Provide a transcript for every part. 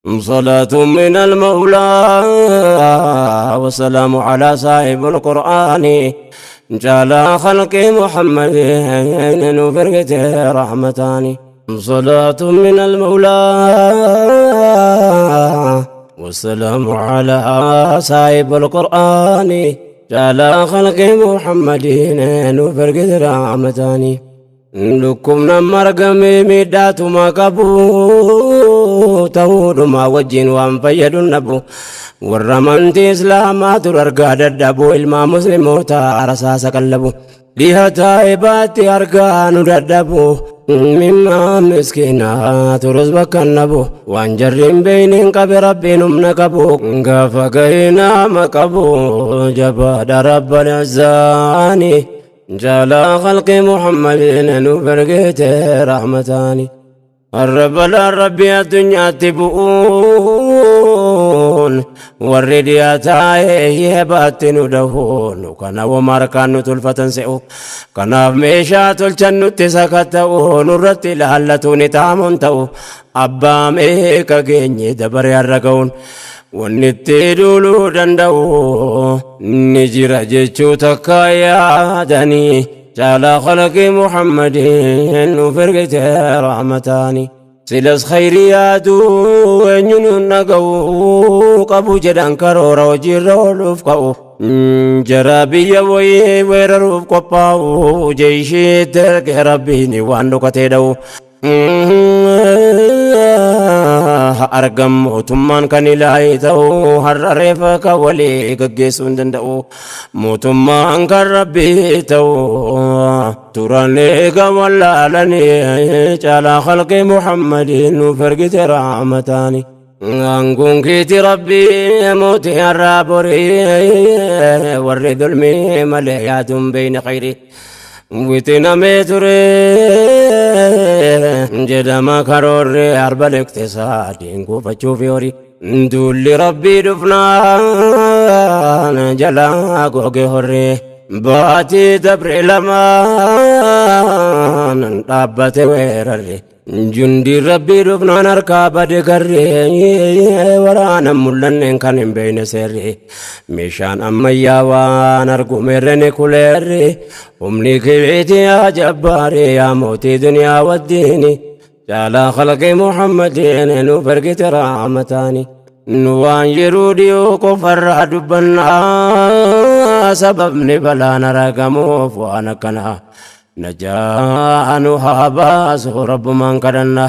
صلاة من المولى والسلام على صاحب القرآن جعل خلق محمد وفرقته رحمتان. صلاة من المولى والسلام على صاحب القرآن جعل خلق محمد وفرقته رحمتان. Dhukkubna margamee miidhaatuma qabu ta'uudhuma wajjin waan fayyadu nabu warra amantii islaamaa dur argaa dadhabu ilmaa musliimoota rasaasa qallabu dhiha taa'ee baatti argaa nu dadhabu mimmaa miskiinaa turus bakka nabu waan jarri hin beeyniin qabe rabbiin humna qabu gaafa gahee nama qabu jabaadha rabbal izzaani جعل خلق محمد نفرقت رحمتاني. الرب لا ربي الدنيا تبؤون والرديات يباتن دهون كان وماركان تلفة سئو كان ميشات الجنة سكتون الرت لهلتون تامن تو أبا ميكا جيني دبر يرقون Wanni itti duuluu danda'u ni jira jechuu takka yaadanii caalaa khalaqii Muhammadiin nuuf ergite rahmataani. Silas khayrii yaaduu eenyuun hin dhaga'u qabu jedhan karoora hojiirra ooluuf ka'u. Jara biyya wayii weeraruuf qophaa'u jeeshiitti erge rabbiin waan dhokatee dha'u. Argam mootummaan kan ilaahi ta'u har'a reefa kan walii gaggeessuu hin danda'u mootummaan kan rabbii ta'u turan eega wallaalanii caalaa khalqii Muhammadiin nuuf ergite rahmataani. Aangoon keeti rabbii mootii har'aa borii warri dulmii malee yaaduun beeyne khayrii. Witinamee ture jedhama karoorri arba liqtisaadiin kuufachuuf horii. Duulli rabbii dhufnaan jalaa goge horree baatii dabre lamaan dhaabbate weerarre. Jundi rabbii dhufnaan harkaa bade garree waraana mul'anneen kan hin beekne seerri meeshaan ammayyaa waan argumerre ni kuleerri humni keeti yaa jabbaari yaa mootii duniyaa waddiini caalaa khalqii Muhammadiin nuuf ergite rahmataani. Nu waan yeroo dhiyoo qofarraa dubbannaa sababni balaan argamuuf waan akkanaa. نجاء هاباس رب من كرنا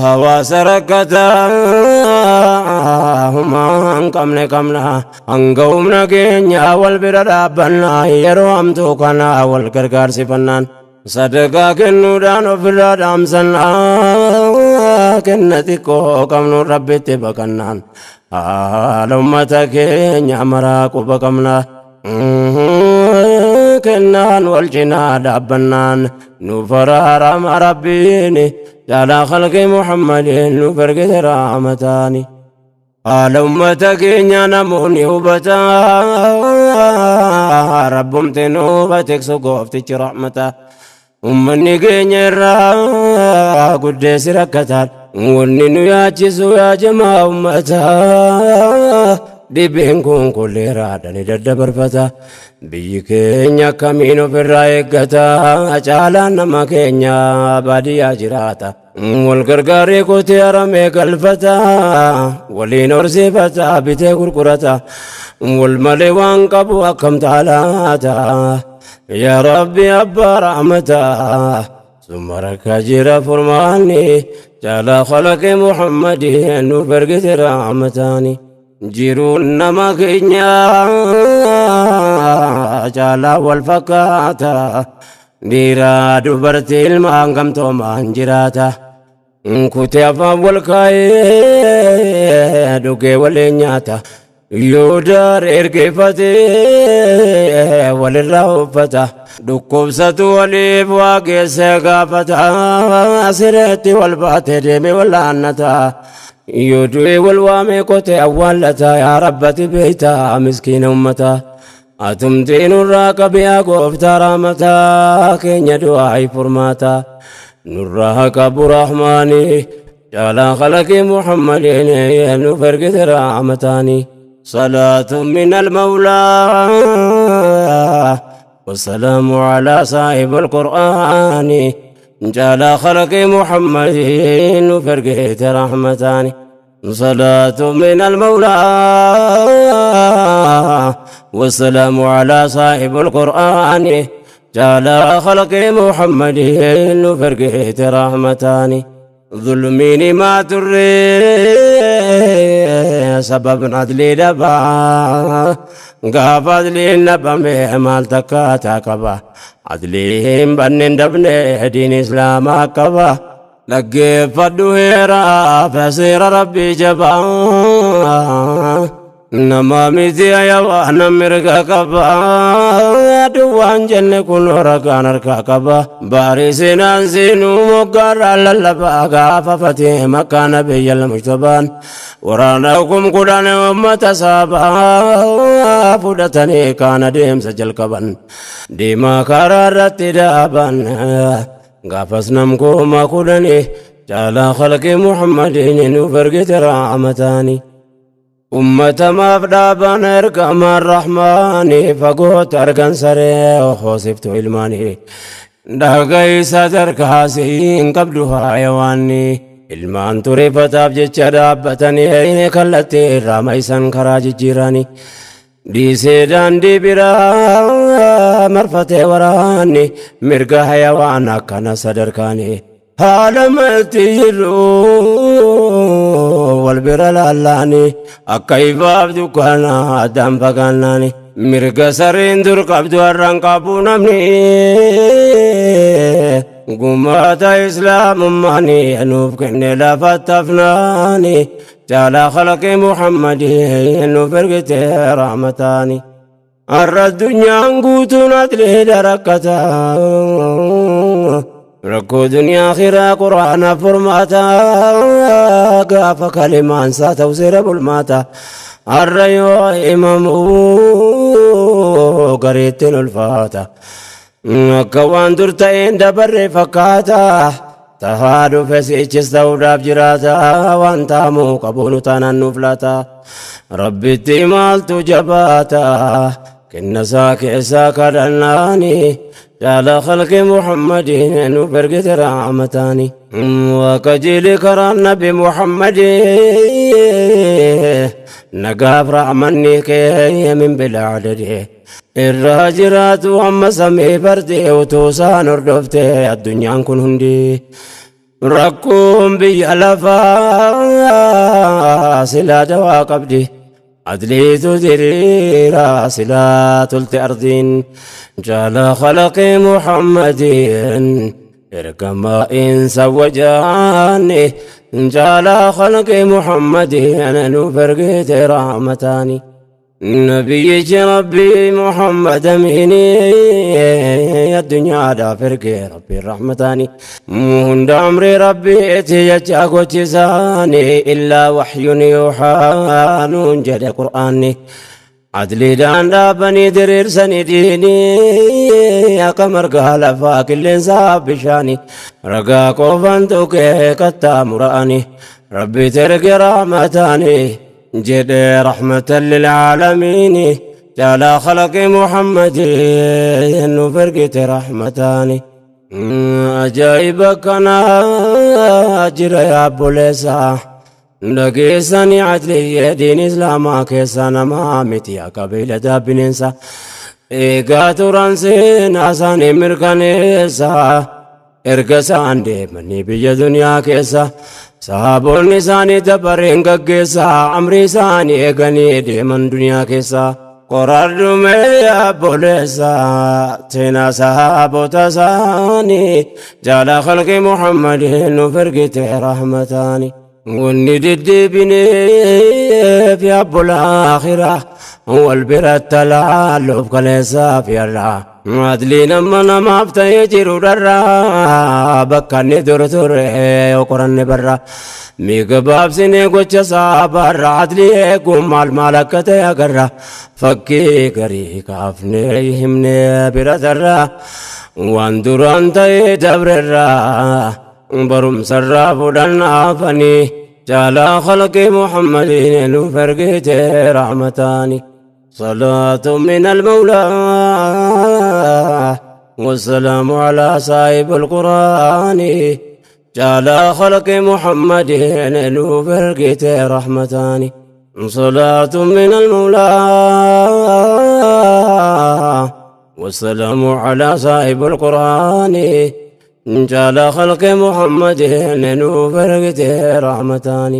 هوا سركتا هما كمنا كمنا أنقوم نجينا والبر ربنا يروم توكنا والكركار سفنان صدقا كنودان وفرا دامسنا كنتكو كمن ربي تبكنان آلومتك نعمراك وبكمنا kennaan wal cinaa dhaabbannaan nuuf araarama rabbiin caalaa khalqii Muhammadiin nuuf ergite rahmataani. Haala ummata keenya namoonni hubataa rabbumti nuuf tiksu gooftichi rahmata. Ummanni keenya irraa guddeessi rakkataan wanni nu yaachisu yaa jamaa ummataa. Dhibeen kun kolleeraadha ni daddabarfata. Biyyi keenya akkamiin ofirraa eeggata. Caalaan nama keenya baadiyyaa jiraata. Wal gargaaree qotee haramee galfata. Waliin horsiifata bitee gurgurata. Wal malee waan qabu akkam taalaata. Yaa Rabbi abbaa rahmataa. Summa rakkaa jira furmaanni caalaa khalaqii Muhammadiin nuuf ergite rahmataani. Jiruun nama keenya caalaa wal fakkaata. Dhiiraa dubartii ilmaan gamtoomaan jiraata. Kutee afaan wal kaa'ee dhugee waliin nyaata. Yoo daar ergeeffatee walirraa uffata. Dhukkubsatu waliif waa geessee gaafata. Sireetti wal baatee deemee wallaannata. Yoo du'e wal waamee qotee awwaallata yaa rabbati beeyta miskiina ummata. Atumtii nurraa qabiyaa gooftaa rahmataa keenya du'aa furmaata. Nurraa qabu rahmaani Caalaa khalaqii Muhammadiin nuuf ergite rahmataani. صلاة من المولى والسلام على صاحب القرآن. جعل خلق محمد فرقت رحمتان. صلاة من المولى والسلام على صاحب القرآن. جعل خلق محمد فرقت رحمتان. ظلمين ما تري سبب عدلي دبا قاف عدلي نبا مال تكاتا قبا عدلي بنن دبني دين إسلام قبا لقي فدوهيرا فسير ربي جبا نما ميتي يا وانا مرقا قبا دوان جن كل رقان ركا قبا بارسين انزينو مقر للبا قافا فتي مكان نبي المجتبان ورانا كم قدان أمة سابا فدتني كان ديم سجل قبن ديما قرارت دابا قافس نمكو ما قدني جعل خلق محمد نفرقت رحمتاني. أمة ما فدابان ارقم الرحمن فقوت أرقن سري وخوصفت علماني دهقي سدرك حاسين قبلها حيواني ilmaan tureeffataaf jecha dhaabbatanii kallattii irraa maisan karaa jijjiiranii dhiisee daandii biraa marfatee waraanni mirga hayawaan akkana sadarkaanii haala malti jiru wal bira laallaanii akka ifaaf dukkana addaan fagaannaani mirga sareen dur qabdu har'aan qabu namni gumaata islaamummaanii nuuf kenne lafatti hafnaani caalaa khalaqii Muhammadii nuuf ergite rahmataani. Har'a addunyaan guutuun adlee darakkata rakkoo duniyaa akhiraa quraana furmaata gaafa kalimaan isaa ta'u seera bulmaata har'a yoo himamu gareettiin ulfaata. Akka waan dur ta'een dabarre fakkaata tahaa dhufe sichis ta'uudhaaf jiraata waan taamuu qabuunu taanaan nuuf laata rabbitti maaltu jabaata kennasaa keessaa kadhannaani jaala khalqi Muhammadiin nuuf ergite rahmataani. Waaqajiili karaan nabi Muhammadii nagaaf rahmanni kee min bilaa adadee irraa jiraatu amma samii bardee utuu isaan hordoftee addunyaan kun hundi rakkoon biyya lafaa silaa dawaa qabdi adliitu diriira silaa tolte ardiin jaala khalaqii Muhammadiin ergamaa insa wajaanni jaala khalaqii Muhammadiin nuuf ergite rahmataani. نبي ربي محمد أميني الدنيا دافرقي ربي الرحمتاني مهند عمري ربي اتيجاكو تساني إلا وحي يوحى ننجد قرآني عدلي دان دابني درير سنديني يا قمر قال فاك اللي انساب بشاني رقا قوفان توكي قتا مراني ربي ترقي رحمتاني جد رحمة للعالمين جعل خلق محمد فرقة رحمتاني. أجايبك أنا أجر يا أبو ليسا لقيساني عدلي دين إسلاما كيسانا ما متي يا قبيلة دابننسا إيقاتوران سيناساني مركانيسا ergasaan deemanii biyya duniyaa keessa sahaabonni isaanii dabareen gaggeessaa amrii isaanii eeganii deeman duniyaa keessa qoradhume obboleessa seenaa sahaabota isaanii jaala khalqi Muhammadiin nuuf ergite rahmataani. Wanni deddeebineef yaabbola akhiraa wal biratti laalluuf kaleessaaf yarraa adliin amma namaaf ta'ee jiru dharraa bakka inni dur ture yoo qoranne barra migabaabsinee gocha saabarra adlii eeguun maal maal akka ta'e agarra fakkii garii kaafnee himnee bira tarra waan duraan ta'ee dabrerraa Barumsarraa fudhannaafanii caalaa khalqii Muhammadiin nuuf ergite rahmataani. صلاة من المولى والسلام على صاحب القرآن جعل خلق محمد نوف رحمتان. صلاة من المولى والسلام على صاحب القرآن جعل خلق محمد نوف رحمتان.